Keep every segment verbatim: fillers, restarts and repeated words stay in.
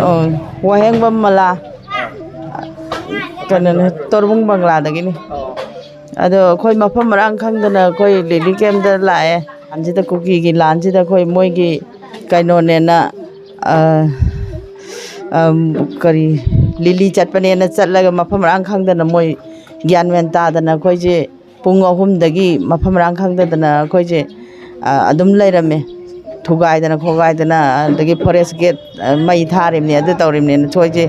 ꯑꯣ, ꯋꯥꯍꯦꯡꯕꯝ ꯃꯂꯥ, ꯀꯩꯅꯣꯅꯦ, ꯇꯣꯔꯕꯨꯡ ꯕꯪꯒ꯭ꯂꯥꯗꯒꯤꯅꯤ꯫ ꯑꯗꯣ ꯑꯩꯈꯣꯏ ꯃꯐꯝ ꯃꯔꯥꯡ ꯈꯪꯗꯅ ꯑꯩꯈꯣꯏ ꯂꯤꯂꯤ ꯀꯦꯝꯗ ꯂꯥꯛꯑꯦ꯫ ꯂꯥꯟꯁꯤꯗ, ꯀꯨꯀꯤꯒꯤ ꯂꯥꯟꯁꯤꯗ ꯑꯩꯈꯣꯏ ꯃꯣꯏꯒꯤ ꯀꯩꯅꯣꯅꯦꯅ, ꯑ, ꯑꯝ, ꯀꯔꯤ, ꯂꯤꯂꯤ ꯆꯠꯄꯅꯦꯅ ꯆꯠꯂꯒ ꯃꯐꯝ ꯃꯔꯥꯡ ꯈꯪꯗꯅ ꯃꯣꯏ ꯒ꯭ꯌꯥꯟ ꯃꯦꯟ ꯇꯥꯗꯅ ꯑꯩꯈꯣꯏꯁꯦ ꯄꯨꯡ ꯑꯍꯨꯝꯗꯒꯤ ꯃꯐꯝ ꯃꯔꯥꯡ ꯈꯪꯗꯗꯅ ꯑꯩꯈꯣꯏꯁꯦ, ꯑ, ꯑꯗꯨꯝ ꯂꯩꯔꯝꯃꯦ꯫ ꯊꯨꯒꯥꯏꯗꯅ ꯈꯣꯒꯥꯏꯗꯅ, ꯑꯗꯒꯤ ꯐꯣꯔꯦꯁ ꯒꯦꯠ, ꯑ, ꯃꯩ ꯊꯥꯔꯤꯕꯅꯤ, ꯑꯗꯨ ꯇꯧꯔꯤꯕꯅꯤꯅ ꯑꯩꯈꯣꯏꯁꯦ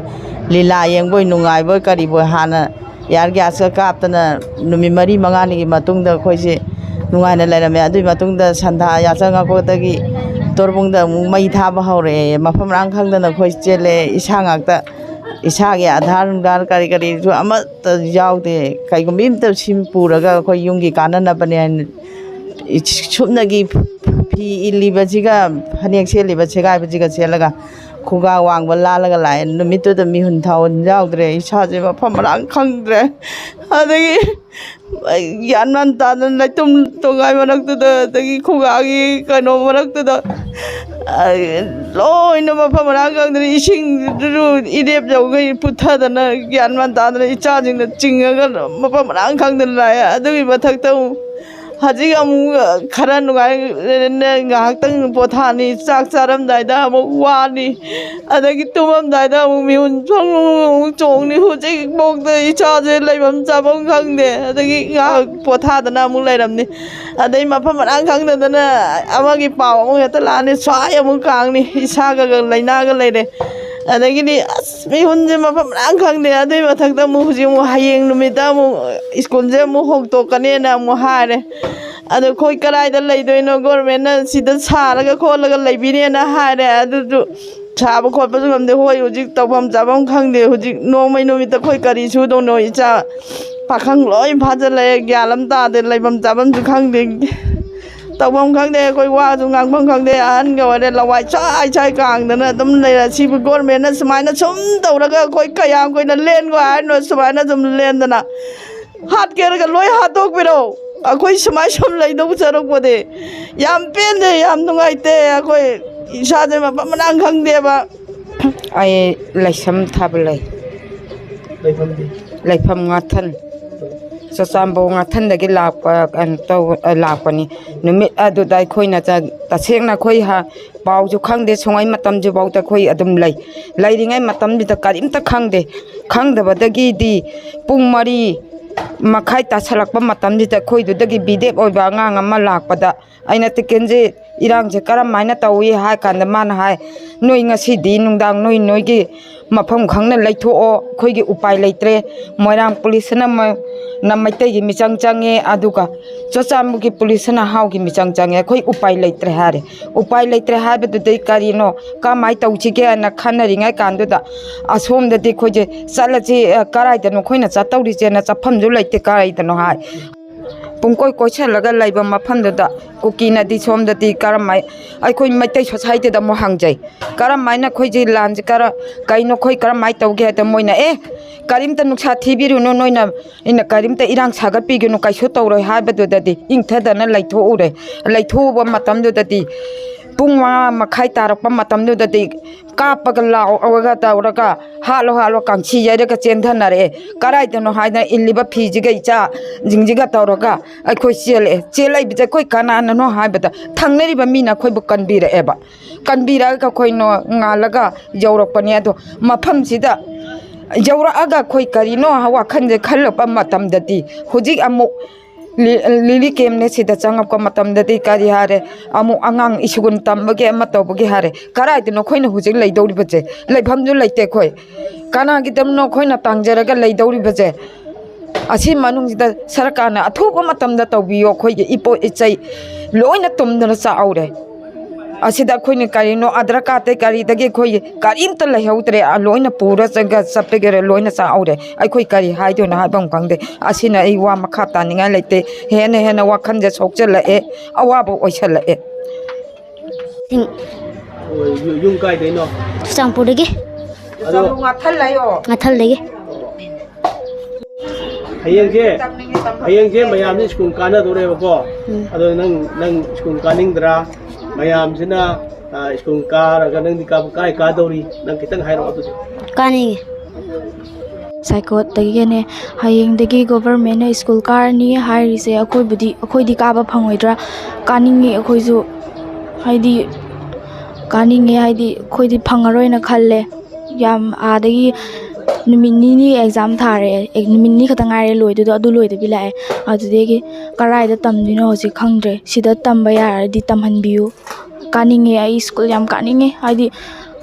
ꯂꯤꯂꯥ ꯌꯦꯡꯕꯣꯏ ꯅꯨꯡꯉꯥꯏꯕꯣꯏ ꯀꯔꯤꯕꯣꯏ ꯍꯥꯟꯅ ꯏꯌꯥꯔ ꯒ꯭ꯌꯥꯁꯀ ꯀꯥꯞꯇꯅ ꯅꯨꯃꯤꯠ ꯃꯔꯤ ꯃꯉꯥꯅꯤꯒꯤ ꯃꯇꯨꯡꯗ ꯑꯩꯈꯣꯏꯁꯦ ꯅꯨꯡꯉꯥꯏꯅ ꯂꯩꯔꯝꯃꯦ꯫ ꯑꯗꯨꯒꯤ ꯃꯇꯨꯡꯗ ꯁꯟꯗꯥ ꯌꯥꯆꯪꯉꯛꯄꯗꯒꯤ ꯇꯣꯔꯕꯨꯡꯗ ꯑꯃꯨꯛ ꯃꯩ ꯊꯥꯕ ꯍꯧꯔꯛꯑꯦ꯫ ꯃꯐꯝ ꯃꯔꯥꯡ ꯈꯪꯗꯅ ꯑꯩꯈꯣꯏ ꯆꯦꯜꯂꯦ꯫ ꯏꯁꯥ ꯉꯥꯛꯇ, ꯏꯁꯥꯒꯤ ꯑꯙꯥꯔ ꯅꯨꯡꯙꯥꯔ ꯀꯔꯤ ꯀꯔꯤꯁꯨ ꯑꯃꯠꯇ ꯌꯥꯎꯗꯦ꯫ ꯀꯩꯒꯨꯝꯕ ꯑꯝꯇ ꯁꯤꯝ ꯄꯨꯔꯒ ꯑꯩꯈꯣꯏ ꯌꯨꯝꯒꯤ ꯀꯥꯟꯅꯅꯕꯅꯦ ꯍꯥꯏꯅ ꯁꯨꯞꯅꯒꯤ ꯐꯤ ꯏꯜꯂꯤꯕꯁꯤꯒ ꯐꯅꯦꯛ ꯁꯦꯠꯂꯤꯕ ꯁꯦꯒꯥꯏꯕꯁꯤꯒ ꯁꯦꯠꯂꯒ ꯈꯨꯒꯥ ꯋꯥꯡꯕ ꯂꯥꯜꯂꯒ ꯂꯥꯛꯑꯦ꯫ ꯅꯨꯃꯤꯠꯇꯨꯗ ꯃꯤꯍꯨꯟ ꯊꯥꯍꯨꯟ ꯌꯥꯎꯗ꯭ꯔꯦ꯫ ꯏꯁꯥꯁꯦ ꯃꯐꯝ ꯃꯔꯥꯡ ꯈꯪꯗ꯭ꯔꯦ꯫ ꯑꯗꯒꯤ ꯑꯩ ꯒ꯭ꯌꯥꯟ ꯃꯥꯟ ꯇꯥꯗꯅ ꯂꯩꯇꯨꯝ ꯇꯣꯉꯥꯏ ꯃꯔꯛꯇꯨꯗ, ꯑꯗꯒꯤ ꯈꯨꯒꯥꯒꯤ ꯀꯩꯅꯣ ꯃꯔꯛꯇꯨꯗ, ꯑꯩ ꯂꯣꯏꯅ ꯃꯐꯝ ꯃꯔꯥꯡ ꯈꯪꯗꯅ ꯏꯁꯤꯡꯗꯨꯁꯨ ꯏꯔꯦꯞ ꯌꯧꯈꯩ ꯄꯨꯊꯗꯅ ꯒ꯭ꯌꯥꯟ ꯃꯥꯟ ꯇꯥꯗꯅ ꯏꯆꯥꯁꯤꯡꯅ ꯆꯤꯡꯉꯒ ꯃꯐꯝ ꯃꯔꯥꯡ ꯈꯪꯗꯅ ꯂꯥꯛꯑꯦ꯫ ꯑꯗꯨꯒꯤ ꯃꯊꯛꯇ ꯑꯃꯨꯛ ꯍꯧꯖꯤꯛ ꯑꯃꯨꯛ ꯈꯔ ꯅꯨꯡꯉꯥꯏ, ꯉꯥꯏꯍꯥꯛꯇꯪ ꯄꯣꯊꯥꯅꯤ, ꯆꯥꯛ ꯆꯥꯔꯝꯗꯥꯏꯗ ꯑꯃꯨꯛ ꯋꯥꯅꯤ, ꯑꯗꯒꯤ ꯇꯨꯝꯃꯝꯗꯥꯏꯗ ꯑꯃꯨꯛ ꯃꯤꯍꯨꯟ ꯁꯨꯡ ꯑꯃꯨꯛ ꯆꯣꯡꯅꯤ꯫ ꯍꯧꯖꯤꯛꯐꯥꯎꯗ ꯏꯆꯥꯁꯦ ꯂꯩꯐꯝ ꯆꯥꯐꯝ ꯈꯪꯗꯦ꯫ ꯑꯗꯒꯤ ꯉꯥꯏꯍꯥꯛ ꯄꯣꯊꯥꯗꯅ ꯑꯃꯨꯛ ꯂꯩꯔꯝꯅꯤ꯫ ꯑꯗꯩ ꯃꯐꯝ ꯃꯔꯥꯡ ꯈꯪꯗꯗꯅ ꯑꯃꯒꯤ ꯄꯥꯎ ꯑꯃꯨꯛ ꯍꯦꯛꯇ ꯂꯥꯛꯑꯅꯤ, ꯁ꯭ꯋꯥꯏ ꯑꯃꯨꯛ ꯀꯥꯡꯅꯤ, ꯏꯁꯥꯒ ꯂꯥꯏꯅꯥꯒ ꯂꯩꯔꯦ꯫ ꯑꯗꯒꯤꯗꯤ ꯑꯁ ꯃꯤꯍꯨꯟꯁꯦ ꯃꯐꯝ ꯃꯔꯥꯡ ꯈꯪꯗꯦ꯫ ꯑꯗꯨꯏ ꯃꯊꯛꯇ ꯑꯃꯨꯛ ꯍꯧꯖꯤꯛ ꯑꯃꯨꯛ ꯍꯌꯦꯡ ꯅꯨꯃꯤꯠꯇ ꯑꯃꯨꯛ ꯁ꯭ꯀꯨꯜꯁꯦ ꯑꯃꯨꯛ ꯍꯣꯡꯇꯣꯛꯀꯅꯦꯅ ꯑꯃꯨꯛ ꯍꯥꯏꯔꯦ꯫ ꯑꯗꯣ ꯑꯩꯈꯣꯏ ꯀꯗꯥꯏꯗ ꯂꯩꯗꯣꯏꯅꯣ? ꯒꯣꯔꯃꯦꯟꯅ ꯁꯤꯗ ꯁꯥꯔꯒ ꯈꯣꯠꯂꯒ ꯂꯩꯕꯤꯅꯦꯅ ꯍꯥꯏꯔꯦ꯫ ꯑꯗꯨꯁꯨ ꯁꯥꯕ ꯈꯣꯠꯄꯁꯨ ꯉꯝꯗꯦ꯫ ꯍꯣꯏ, ꯍꯧꯖꯤꯛ ꯇꯧꯐꯝ ꯆꯥꯐꯝ ꯈꯪꯗꯦ꯫ ꯍꯧꯖꯤꯛ ꯅꯣꯡꯃꯩ ꯅꯨꯃꯤꯠꯇ ꯑꯩꯈꯣꯏ ꯀꯔꯤ ꯁꯨꯗꯧꯅꯣ? ꯏꯆꯥ ꯄꯥꯈꯪ ꯂꯣꯏ ꯐꯥꯖꯤꯜꯂꯛꯑꯦ, ꯒ꯭ꯌꯥꯟ ꯑꯃ ꯇꯥꯗꯦ, ꯂꯩꯐꯝ ꯆꯥꯐꯝꯁꯨ ꯈꯪꯗꯦ꯫ ꯇꯧꯐꯝ ꯈꯪꯗꯦ, ꯑꯩꯈꯣꯏ ꯋꯥꯁꯨ ꯉꯥꯡꯐꯝ ꯈꯪꯗꯦ꯫ ꯑꯍꯟꯒ ꯑꯣꯏꯔꯦ, ꯂꯋꯥꯏ ꯆꯥꯏ ꯆꯥꯏ ꯀꯥꯡꯗꯅ ꯑꯗꯨꯝ ꯂꯩꯔꯦ꯫ ꯁꯤꯕꯨ ꯒꯣꯔꯃꯦꯟꯅ ꯁꯨꯃꯥꯏꯅ ꯁꯨꯝ ꯇꯧꯔꯒ ꯑꯩꯈꯣꯏ ꯀꯌꯥꯝ ꯀꯨꯏꯅ ꯂꯦꯟꯒꯣ ꯍꯥꯏꯅꯣ? ꯁꯨꯃꯥꯏꯅ ꯁꯨꯝ ꯂꯦꯟꯗꯅ ꯍꯥꯠꯀꯦꯔꯒ ꯂꯣꯏ ꯍꯥꯠꯇꯣꯛꯄꯤꯔꯣ꯫ ꯑꯩꯈꯣꯏ ꯁꯨꯃꯥꯏ ꯁꯨꯝ ꯂꯩꯗꯧ ꯁꯔꯨꯛꯄꯨꯗꯤ꯫ ꯌꯥꯝ ꯄꯦꯟꯗꯦ, ꯌꯥꯝ ꯅꯨꯡꯉꯥꯏꯇꯦ꯫ ꯑꯩꯈꯣꯏ ꯏꯁꯥꯁꯦ ꯃꯐꯝ ꯃꯔꯥꯡ ꯈꯪꯗꯦꯕ꯫ ꯑꯩ ꯂꯩꯁꯝ ꯊꯥꯕ ꯂꯩ꯫ ꯂꯩꯐꯝꯗꯤ? ꯂꯩꯐꯝ ꯉꯥꯊꯟ, ꯆꯨꯔꯆꯥꯟꯄꯨꯔ ꯉꯥꯊꯟꯗꯒꯤ ꯂꯥꯛꯄ, ꯀꯩꯅꯣ ꯇꯧꯕ, ꯑ, ꯂꯥꯛꯄꯅꯤ꯫ ꯅꯨꯃꯤꯠ ꯑꯗꯨꯗ ꯑꯩꯈꯣꯏꯅ ꯆ-, ꯇꯁꯦꯡꯅ ꯑꯩꯈꯣꯏ ꯍ-, ꯄꯥꯎꯁꯨ ꯈꯪꯗꯦ꯫ ꯁꯨꯡꯉꯩ ꯃꯇꯝꯁꯤꯐꯥꯎꯗ ꯑꯩꯈꯣꯏ ꯑꯗꯨꯝ ꯂꯩ꯫ ꯂꯩꯔꯤꯉꯩ ꯃꯇꯝꯁꯤꯗ ꯀꯔꯤꯝꯇ ꯈꯪꯗꯦ꯫ ꯈꯪꯗꯕꯗꯒꯤꯗꯤ ꯄꯨꯡ ꯃꯔꯤ ꯃꯈꯥꯏ ꯇꯥꯁꯜꯂꯛꯄ ꯃꯇꯝꯁꯤꯗ ꯑꯩꯈꯣꯏꯗꯨꯗꯒꯤ ꯕꯤꯗꯦꯞ ꯑꯣꯏꯕ ꯑꯉꯥꯡ ꯑꯃ ꯂꯥꯛꯄꯗ, ꯑꯩꯅ, "ꯇꯤꯀꯦꯟꯁꯦ, ꯏꯔꯥꯡꯁꯦ ꯀꯔꯝ ꯍꯥꯏꯅ ꯇꯧꯏ?" ꯍꯥꯏ ꯀꯥꯟꯗ ꯃꯥꯅ ꯍꯥꯏ, "ꯅꯣꯏ ꯉꯁꯤꯗꯤ ꯅꯨꯡꯗꯥꯡ ꯅꯣꯏ ꯅꯣꯏꯒꯤ ꯃꯐꯝ ꯈꯪꯅ ꯂꯩꯊꯣꯛꯑꯣ, ꯑꯩꯈꯣꯏꯒꯤ ꯎꯄꯥꯏ ꯂꯩꯇ꯭ꯔꯦ꯫ ꯃꯣꯏꯔꯥꯡ ꯄꯨꯂꯤꯁꯅ ꯃ-, ꯅ ꯃꯩꯇꯩꯒꯤ ꯃꯤꯆꯪ ꯆꯪꯉꯦ, ꯑꯗꯨꯒ ꯆꯨꯔꯆꯥꯟꯄꯨꯔꯒꯤ ꯄꯨꯂꯤꯁꯅ ꯍꯥꯎꯒꯤ ꯃꯤꯆꯪ ꯆꯪꯉꯦ, ꯑꯩꯈꯣꯏ ꯎꯄꯥꯏ ꯂꯩꯇ꯭ꯔꯦ" ꯍꯥꯏꯔꯦ꯫ ꯎꯄꯥꯏ ꯂꯩꯇ꯭ꯔꯦ ꯍꯥꯏꯕꯗꯨꯗꯩ ꯀꯔꯤꯅꯣ, ꯀꯃꯥꯏꯅ ꯇꯧꯁꯤꯒꯦꯅ ꯈꯟꯅꯔꯤꯉꯩ ꯀꯥꯟꯗꯨꯗ, ꯑꯁꯣꯝꯗꯗꯤ ꯑꯩꯈꯣꯏꯁꯦ ꯆꯠꯂꯁꯤ, ꯑ, ꯀꯔꯥꯏꯗꯅꯣ ꯑꯩꯈꯣꯏꯅ ꯆꯠꯇꯧꯔꯤꯁꯦꯅ, ꯆꯠꯐꯝꯁꯨ ꯂꯩꯇꯦ ꯀꯔꯥꯏꯗꯅꯣ ꯍꯥꯏ꯫ ꯄꯨꯡꯀꯣꯏ ꯀꯣꯏꯁꯜꯂꯒ ꯂꯩꯕ ꯃꯐꯝꯗꯨꯗ ꯀꯨꯀꯤꯅꯗꯤ ꯁꯣꯝꯗꯗꯤ ꯀꯔꯝ ꯍꯥꯏ-, ꯑꯩꯈꯣꯏ ꯃꯩꯇꯩ ꯁꯣꯁꯥꯏꯇꯤꯗ ꯑꯃꯨꯛ ꯍꯪꯖꯩ, "ꯀꯔꯝ ꯍꯥꯏꯅ ꯑꯩꯈꯣꯏꯁꯤ ꯂꯥꯟꯁꯤ ꯀꯔ-, ꯀꯩꯅꯣ ꯑꯩꯈꯣꯏ ꯀꯔꯝ ꯍꯥꯏꯅ ꯇꯧꯒꯦ?" ꯍꯥꯏꯗ ꯃꯣꯏꯅ, "ꯑꯦ, ꯀꯔꯤꯝꯇ ꯅꯨꯡꯁꯥ ꯊꯤꯕꯤꯔꯨꯅꯨ, ꯅꯣꯏꯅ, ꯑꯩꯅ ꯀꯔꯤꯝꯇ ꯏꯔꯥꯡ ꯁꯥꯒꯠꯄꯤꯒꯅꯨ, ꯀꯩꯁꯨ ꯇꯧꯔꯣꯏ" ꯍꯥꯏꯕꯗꯨꯗꯗꯤ ꯏꯪꯊꯗꯅ ꯂꯩꯊꯣꯛꯎꯔꯦ꯫ ꯂꯩꯊꯣꯛꯎꯕ ꯃꯇꯝꯗꯨꯗꯗꯤ ꯄꯨꯡ ꯃꯉꯥ ꯃꯈꯥꯏ ꯇꯥꯔꯛꯄ ꯃꯇꯝꯗꯨꯗꯗꯤ ꯀꯥꯞꯄꯒ ꯂꯥꯎꯔꯒ ꯇꯧꯔꯒ, "ꯍꯥꯠꯂꯣ, ꯍꯥꯠꯂꯣ", ꯀꯥꯡꯁꯤ ꯌꯩꯔꯒ ꯆꯦꯟꯊꯅꯔꯛꯑꯦ꯫ ꯀꯔꯥꯏꯗꯅꯣ ꯍꯥꯏꯗꯅ ꯏꯜꯂꯤꯕ ꯐꯤꯁꯤꯒ ꯏꯆꯥꯁꯤꯡꯁꯤꯒ ꯇꯧꯔꯒ ꯑꯩꯈꯣꯏ ꯆꯦꯜꯂꯛꯑꯦ꯫ ꯆꯦꯜꯂꯛꯏꯕꯁꯦ ꯑꯩꯈꯣꯏ ꯀꯅꯥꯅꯅꯣ ꯍꯥꯏꯕꯗ, ꯊꯪꯅꯔꯤꯕ ꯃꯤꯅ ꯑꯩꯈꯣꯏꯕꯨ ꯀꯟꯕꯤꯔꯛꯑꯦꯕ꯫ ꯀꯟꯕꯤꯔꯛꯑꯒ ꯑꯩꯈꯣꯏ ꯅꯣꯡꯉꯥꯜꯂꯒ ꯌꯧꯔꯛꯄꯅꯦ꯫ ꯑꯗꯣ ꯃꯐꯝꯁꯤꯗ ꯌꯧꯔꯛꯑꯒ ꯑꯩꯈꯣꯏ ꯀꯔꯤꯅꯣ ꯋꯥꯈꯜꯁꯦ ꯈꯜꯂꯛꯄ ꯃꯇꯝꯗꯗꯤ, ꯍꯧꯖꯤꯛ ꯑꯃꯨꯛ ꯂꯤ-, ꯂꯤꯂꯤ ꯀꯦꯝꯅꯦ ꯁꯤꯗ ꯆꯪꯉꯛꯄ ꯃꯇꯝꯗꯗꯤ ꯀꯔꯤ ꯍꯥꯏꯔꯦ, ꯑꯃꯨꯛ ꯑꯉꯥꯡ ꯁ꯭ꯀꯨꯜ ꯇꯝꯕꯒꯤ ꯑꯃ ꯇꯧꯕꯒꯤ ꯍꯥꯏꯔꯦ꯫ ꯀꯔꯥꯏꯗꯅꯣ ꯑꯩꯈꯣꯏꯅ ꯍꯧꯖꯤꯛ ꯂꯩꯗꯧꯔꯤꯕꯁꯦ? ꯂꯩꯐꯝꯁꯨ ꯂꯩꯇꯦ ꯑꯩꯈꯣꯏ꯫ ꯀꯅꯥꯒꯤꯗꯃꯛꯅꯣ ꯑꯩꯈꯣꯏꯅ ꯇꯥꯡꯖꯔꯒ ꯂꯩꯗꯧꯔꯤꯕꯁꯦ? ꯑꯁꯤ ꯃꯅꯨꯡꯁꯤꯗ ꯁꯔꯀꯥꯔꯅ ꯑꯊꯨꯕ ꯃꯇꯝꯗ ꯇꯧꯕꯤꯌꯣ꯫ ꯑꯩꯈꯣꯏꯒꯤ ꯏꯄꯣꯠ ꯏꯆꯩ ꯂꯣꯏꯅ ꯇꯨꯝꯗꯅ ꯆꯥꯛꯍꯧꯔꯦ꯫ ꯑꯁꯤꯗ ꯑꯩꯈꯣꯏꯅ ꯀꯔꯤꯅꯣ, ꯑꯙꯥꯔ ꯀꯥꯔꯗꯇꯩ ꯀꯔꯤꯗꯒꯤ ꯑꯩꯈꯣꯏ ꯀꯔꯤꯝꯇ ꯂꯩꯍꯧꯗ꯭ꯔꯦ꯫ ꯑ, ꯂꯣꯏꯅ ꯄꯨꯔ ꯆꯠꯈ꯭ꯔꯦ, ꯂꯣꯏꯅ ꯆꯥꯛꯍꯧꯔꯦ꯫ ꯑꯩꯈꯣꯏ ꯀꯔꯤ ꯍꯥꯏꯗꯣꯏꯅꯣ ꯍꯥꯏꯐꯝ ꯈꯪꯗꯦ꯫ ꯑꯁꯤꯅ ꯑꯩ ꯋꯥ ꯃꯈꯥ ꯇꯥꯅꯤꯡꯉꯥꯏ ꯂꯩꯇꯦ꯫ ꯍꯦꯟꯅ ꯍꯦꯟꯅ ꯋꯥꯈꯜꯁꯦ ꯁꯣꯛꯆꯜꯂꯛꯑꯦ, ꯑꯋꯥꯕ ꯑꯣꯏꯁꯜꯂꯛꯑꯦ꯫ ꯁꯤꯡ-, ꯑꯣ, ꯌꯨ-, ꯌꯨꯝ ꯀꯥꯏꯗꯩꯅꯣ? ꯆꯨꯔꯆꯥꯟꯄꯨꯔꯗꯒꯤ꯫ ꯑꯗꯣ ꯉꯥꯊꯜ ꯂꯩꯌꯣ꯫ ꯉꯥꯊꯜꯗꯒꯤ꯫ ꯍꯌꯦꯡꯁꯦ, ꯍꯌꯦꯡꯁꯦ ꯃꯌꯥꯝꯁꯦ ꯁ꯭ꯀꯨꯜ ꯀꯥꯟꯅꯗꯣꯔꯦꯕꯀꯣ꯫ ꯎꯝ꯫ ꯑꯗꯣ ꯅꯪ, ꯅꯪ ꯁ꯭ꯀꯨꯜ ꯀꯥꯅꯤꯡꯗ꯭ꯔꯥ? ꯃꯌꯥꯝꯁꯤꯅ, ꯑ, ꯁ꯭ꯀꯨꯜ ꯀꯥꯔꯒ ꯅꯪꯗꯤ ꯀꯥ-, ꯀꯥꯏ ꯀꯥꯗꯧꯔꯤ? ꯅꯪ ꯈꯤꯇꯪ ꯍꯥꯏꯔꯛꯑꯣ ꯑꯗꯨꯗꯤ꯫ ꯀꯥꯅꯤꯡꯉꯤ꯫ ꯁꯥꯏꯀꯣꯠꯇꯒꯤꯅꯦ, ꯍꯌꯦꯡꯗꯒꯤ ꯒꯣꯚꯔꯃꯦꯟꯅ ꯁ꯭ꯀꯨꯜ ꯀꯥꯔꯅꯤ ꯍꯥꯏꯔꯤꯁꯦ ꯑꯩꯈꯣꯏꯕꯨꯗꯤ, ꯑꯩꯈꯣꯏꯗꯤ ꯀꯥꯕ ꯐꯪꯉꯣꯏꯗ꯭ꯔꯥ? ꯀꯥꯅꯤꯡꯉꯤ ꯑꯩꯈꯣꯏꯁꯨ, ꯍꯥꯏꯗꯤ ꯀꯥꯅꯤꯡꯉꯦ, ꯍꯥꯏꯗꯤ ꯑꯩꯈꯣꯏꯗꯤ ꯐꯪꯉꯔꯣꯏꯅ ꯈꯜꯂꯦ꯫ ꯌꯥꯝ ꯑꯥꯗꯒꯤ ꯅꯨꯃꯤꯠ ꯅꯤꯅꯤ ꯑꯦꯛꯖꯥꯝ ꯊꯥꯔꯦ, ꯑꯦ, ꯅꯨꯃꯤꯠ ꯅꯤꯅꯤ ꯈꯛꯇ ꯉꯥꯏꯔꯦ ꯂꯣꯏꯗꯣꯏꯗꯣ, ꯑꯗꯨ ꯂꯣꯏꯗꯕꯤ ꯂꯥꯛꯑꯦ꯫ ꯑꯗꯨꯗꯒꯤ ꯀꯔꯥꯏꯗ ꯇꯝꯗꯣꯏꯅꯣ ꯍꯧꯖꯤꯛ ꯈꯪꯗ꯭ꯔꯦ꯫ ꯁꯤꯗ ꯇꯝꯕ ꯌꯥꯔꯗꯤ ꯇꯝꯍꯟꯕꯤꯌꯨ꯫ ꯀꯥꯅꯤꯡꯉꯦ, ꯑꯩ ꯁ꯭ꯀꯨꯜ ꯌꯥꯝ ꯀꯥꯅꯤꯡꯉꯦ꯫ ꯍꯥꯏꯗꯤ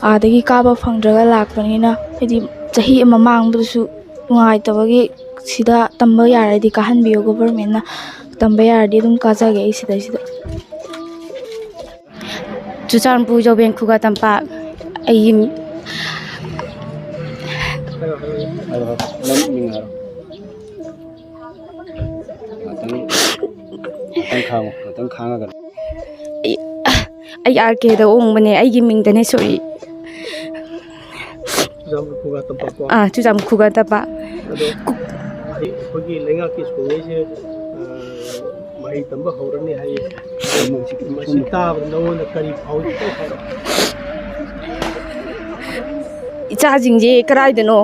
ꯑꯥꯗꯒꯤ ꯀꯥꯕ ꯐꯪꯗ꯭ꯔꯒ ꯂꯥꯛꯄꯅꯤꯅ, ꯍꯥꯏꯗꯤ ꯆꯍꯤ ꯑꯃ ꯃꯥꯡꯕꯗꯨꯁꯨ ꯅꯨꯡꯉꯥꯏꯇꯕꯒꯤ ꯁꯤꯗ ꯇꯝꯕ ꯌꯥꯔꯗꯤ ꯀꯥꯍꯟꯕꯤꯌꯨ ꯒꯣꯚꯔꯃꯦꯟꯅ꯫ ꯇꯝꯕ ꯌꯥꯔꯗꯤ ꯑꯗꯨꯝ ꯀꯥꯖꯒꯦ ꯑꯩ ꯁꯤꯗꯩꯁꯤꯗ꯫ ꯆꯨꯔꯆꯥꯟꯄꯨꯔ ꯌꯣꯕꯦꯟ ꯈꯨꯒꯥ ꯇꯝꯄꯥꯛ꯫ ꯑꯩꯒꯤ ꯍꯥꯏꯔꯣ, ꯍꯥꯏꯔꯣ꯫ ꯅꯪ ꯃꯤꯡ ꯍꯥꯏꯔꯣ꯫ ꯉꯥꯛꯇꯪ, ꯉꯥꯛꯇꯪ ꯈꯥꯡꯉꯣ, ꯉꯥꯛꯇꯪ ꯈꯥꯡꯉꯒ꯫ ꯑꯩ, ꯑꯩ ꯑꯥꯔ ꯀꯦꯗ ꯑꯣꯡꯕꯅꯦ, ꯑꯩꯒꯤ ꯃꯤꯡꯗꯅꯦ ꯁꯣꯛꯏ꯫ ꯆꯨꯔꯆꯥꯟꯄꯨꯔ ꯈꯨꯒꯥ ꯇꯝꯄꯥꯛꯀꯣ? ꯑꯥ, ꯆꯨꯔꯆꯥꯟꯄꯨꯔ ꯈꯨꯒꯥ ꯇꯝꯄꯥꯛ꯫ ꯑꯗꯣ ꯀꯨ- ꯑꯩꯈꯣꯏꯒꯤ ꯂꯩꯉꯥꯛꯀꯤ ꯁ꯭ꯀꯨꯜꯉꯩꯁꯦ, ꯑ, ꯃꯍꯩ ꯇꯝꯕ ꯍꯧꯔꯅꯤ ꯍꯥꯏꯌꯦ꯫ ꯃꯁꯤ ꯇꯥꯕꯗ ꯅꯉꯣꯟꯗ ꯀꯔꯤ ꯐꯥꯎꯏ? ꯏꯆꯥꯁꯤꯡꯁꯦ ꯀꯗꯥꯏꯗꯅꯣ?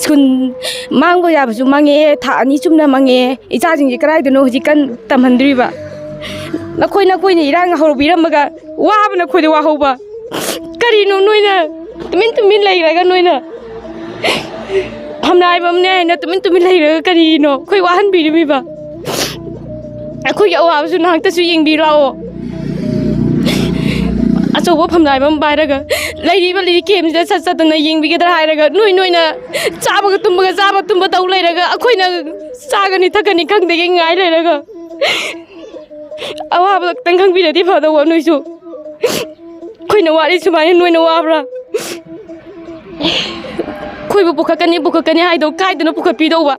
ꯁ꯭ꯀꯨꯜ ꯃꯥꯡꯕ ꯌꯥꯕꯁꯨ ꯃꯥꯡꯉꯛꯑꯦ, ꯊꯥ ꯑꯅꯤ ꯆꯨꯝꯅ ꯃꯥꯡꯉꯛꯑꯦ꯫ ꯏꯆꯥꯁꯤꯡꯁꯦ ꯀꯗꯥꯏꯗꯅꯣ ꯍꯧꯖꯤꯛꯀꯥꯟ ꯇꯝꯍꯟꯗꯣꯔꯤꯕ? ꯅꯈꯣꯏ, ꯅꯈꯣꯏꯅ ꯏꯔꯥꯡ ꯍꯧꯔꯛꯄꯤꯔꯝꯃꯒ ꯋꯥꯕꯅ ꯑꯩꯈꯣꯏꯗ ꯋꯥꯍꯧꯕ꯫ ꯀꯔꯤꯅꯣ ꯅꯣꯏꯅ ꯇꯨꯃꯤꯟ ꯇꯨꯃꯤꯟ ꯂꯩꯔꯒ ꯅꯣꯏꯅ ꯐꯝꯅꯥꯏꯕ ꯑꯃꯅꯦ ꯍꯥꯏꯅ ꯇꯨꯃꯤꯟ ꯇꯨꯃꯤꯟ ꯂꯩꯔꯒ ꯀꯔꯤꯅꯣ ꯑꯩꯈꯣꯏ ꯋꯥꯍꯟꯕꯤꯔꯤꯕ? ꯑꯩꯈꯣꯏꯒꯤ ꯑꯋꯥꯕꯁꯨ ꯅꯍꯥꯛꯇꯁꯨ ꯌꯦꯡꯕꯤꯔꯣ ꯂꯥꯛꯑꯣ꯫ ꯑꯆꯧꯕ ꯐꯝꯅꯥꯏꯕ ꯑꯃ ꯄꯥꯏꯔꯒ ꯂꯩꯔꯤꯕ ꯂꯤꯔꯤ ꯀꯦꯝꯁꯤꯗ ꯆꯠ ꯆꯠꯇꯅ ꯌꯦꯡꯕꯤꯒꯗ꯭ꯔꯥ ꯍꯥꯏꯔꯒ ꯅꯣꯏ ꯅꯣꯏꯅ ꯆꯥꯕꯒ ꯇꯨꯝꯕꯒ ꯆꯥꯕ ꯇꯨꯝꯕ ꯇꯧ ꯂꯩꯔꯒ ꯑꯩꯈꯣꯏꯅ ꯆꯥꯒꯅꯤ ꯊꯛꯀꯅꯤ ꯈꯪꯗꯒꯩ ꯉꯥꯏ ꯂꯩꯔꯒ ꯑꯋꯥꯕ ꯈꯛꯇꯪ ꯈꯪꯕꯤꯔꯗꯤ ꯐꯗꯧꯕ ꯅꯣꯏꯁꯨ꯫ ꯑꯩꯈꯣꯏꯅ ꯋꯥꯔꯤ ꯁꯨꯃꯥꯏꯅ ꯅꯣꯏꯅ ꯋꯥꯕ꯭ꯔꯥ? ꯑꯩꯈꯣꯏꯕꯨ ꯄꯨꯈꯠꯀꯅꯤ, ꯄꯨꯈꯠꯀꯅꯤ ꯍꯥꯏꯗꯣ ꯀꯥꯏꯗꯅꯣ ꯄꯨꯈꯠꯄꯤꯗꯧꯕ?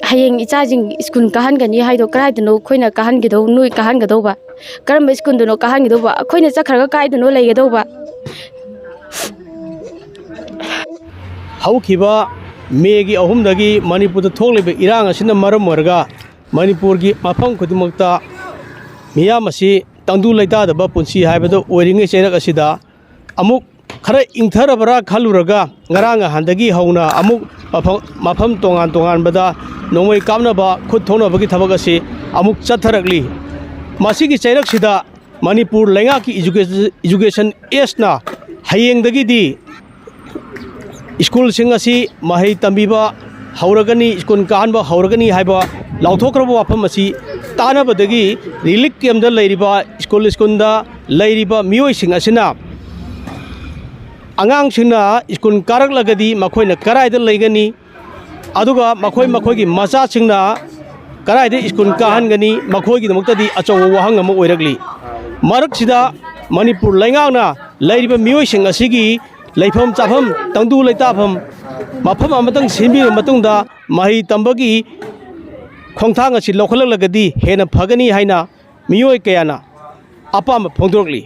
ꯍꯌꯦꯡ ꯏꯆꯥꯁꯤꯡ ꯁ꯭ꯀꯨꯜ ꯀꯥꯍꯟꯒꯅꯤ ꯍꯥꯏꯗꯣ ꯀꯗꯥꯏꯗꯅꯣ ꯑꯩꯈꯣꯏꯅ ꯀꯥꯍꯟꯒꯗꯧ-, ꯅꯣꯏ ꯀꯥꯍꯟꯒꯗꯧꯕ? ꯀꯔꯝꯕ ꯁ꯭ꯀꯨꯜꯗꯅꯣ ꯀꯥꯍꯟꯒꯗꯧꯕ? ꯑꯩꯈꯣꯏꯅ ꯆꯠꯈ꯭ꯔꯒ ꯀꯥꯏꯗꯅꯣ ꯂꯩꯒꯗꯧꯕ? ꯍꯧꯈꯤꯕ ꯃꯦꯒꯤ ꯑꯍꯨꯝꯗꯒꯤ ꯃꯅꯤꯄꯨꯔꯗ ꯊꯣꯛꯂꯤꯕ ꯏꯔꯥꯡ ꯑꯁꯤꯅ ꯃꯔꯝ ꯑꯣꯏꯔꯒ ꯃꯅꯤꯄꯨꯔꯒꯤ ꯃꯐꯝ ꯈꯨꯗꯤꯡꯃꯛꯇ ꯃꯤꯌꯥꯝ ꯑꯁꯤ ꯇꯪꯗꯨ ꯂꯩꯇꯥꯗꯕ ꯄꯨꯟꯁꯤ ꯍꯥꯏꯕꯗꯨ ꯑꯣꯏꯔꯤꯉꯩ ꯆꯩꯔꯛ ꯑꯁꯤꯗ ꯑꯃꯨꯛ ꯈꯔ ꯏꯪꯊꯔꯕ꯭ꯔꯥ ꯈꯜꯂꯨꯔꯒ ꯉꯔꯥꯡ ꯅꯍꯥꯟꯗꯒꯤ ꯍꯧꯅ ꯑꯃꯨꯛ ꯃꯐꯝ, ꯃꯐꯝ ꯇꯣꯉꯥꯟ ꯇꯣꯉꯥꯟꯕꯗ ꯅꯣꯡꯃꯩ ꯀꯥꯞꯅꯕ ꯈꯨꯠ ꯊꯣꯛꯅꯕꯒꯤ ꯊꯕꯛ ꯑꯁꯤ ꯑꯃꯨꯛ ꯆꯠꯊꯔꯛꯂꯤ꯫ ꯃꯁꯤꯒꯤ ꯆꯩꯔꯛꯁꯤꯗ ꯃꯅꯤꯄꯨꯔ ꯂꯩꯉꯥꯛꯀꯤ ꯏꯖꯨꯀꯦ-, ꯏꯖꯨꯀꯦꯁꯟ ꯑꯦꯖꯅ ꯍꯌꯦꯡꯗꯒꯤꯗꯤ ꯁ꯭ꯀꯨꯜꯁꯤꯡ ꯑꯁꯤ ꯃꯍꯩ ꯇꯝꯕꯤꯕ ꯍꯧꯔꯒꯅꯤ, ꯁ꯭ꯀꯨꯜ ꯀꯥꯍꯟꯕ ꯍꯧꯔꯒꯅꯤ ꯍꯥꯏꯕ ꯂꯥꯎꯊꯣꯛꯈ꯭ꯔꯕ ꯋꯥꯐꯝ ꯑꯁꯤ ꯇꯥꯅꯕꯗꯒꯤ ꯔꯤꯂꯤꯐ ꯀꯦꯝꯗ ꯂꯩꯔꯤꯕ ꯁ꯭ꯀꯨꯜ ꯁ꯭ꯀꯨꯜꯗ ꯂꯩꯔꯤꯕ ꯃꯤꯑꯣꯏꯁꯤꯡ ꯑꯁꯤꯅ ꯑꯉꯥꯡꯁꯤꯡꯅ ꯁ꯭ꯀꯨꯜ ꯀꯥꯔꯛꯂꯒꯗꯤ ꯃꯈꯣꯏꯅ ꯀꯗꯥꯏꯗ ꯂꯩꯒꯅꯤ? ꯑꯗꯨꯒ ꯃꯈꯣꯏ ꯃꯈꯣꯏꯒꯤ ꯃꯆꯥꯁꯤꯡꯅ ꯀꯗꯥꯏꯗ ꯁ꯭ꯀꯨꯜ ꯀꯥꯍꯟꯒꯅꯤ? ꯃꯈꯣꯏꯒꯤꯗꯃꯛꯇꯗꯤ ꯑꯆꯧꯕ ꯋꯥꯍꯪ ꯑꯃ ꯑꯣꯏꯔꯛꯂꯤ꯫ ꯃꯔꯛꯁꯤꯗ ꯃꯅꯤꯄꯨꯔ ꯂꯩꯉꯥꯛꯅ ꯂꯩꯔꯤꯕ ꯃꯤꯑꯣꯏꯁꯤꯡ ꯑꯁꯤꯒꯤ ꯂꯩꯐꯝ ꯆꯥꯐꯝ, ꯇꯪꯗꯨ ꯂꯩꯇꯥꯐꯝ ꯃꯐꯝ ꯑꯃꯇꯪ ꯁꯤꯟꯕꯤꯔꯕ ꯃꯇꯨꯡꯗ ꯃꯍꯩ ꯇꯝꯕꯒꯤ ꯈꯣꯡꯊꯥꯡ ꯑꯁꯤ ꯂꯧꯈꯠꯂꯛꯂꯒꯗꯤ ꯍꯦꯟꯅ ꯐꯒꯅꯤ ꯍꯥꯏꯅ ꯃꯤꯑꯣꯏ ꯀꯌꯥꯅ ꯑꯄꯥꯝꯕ ꯐꯣꯡꯗꯣꯔꯛꯂꯤ꯫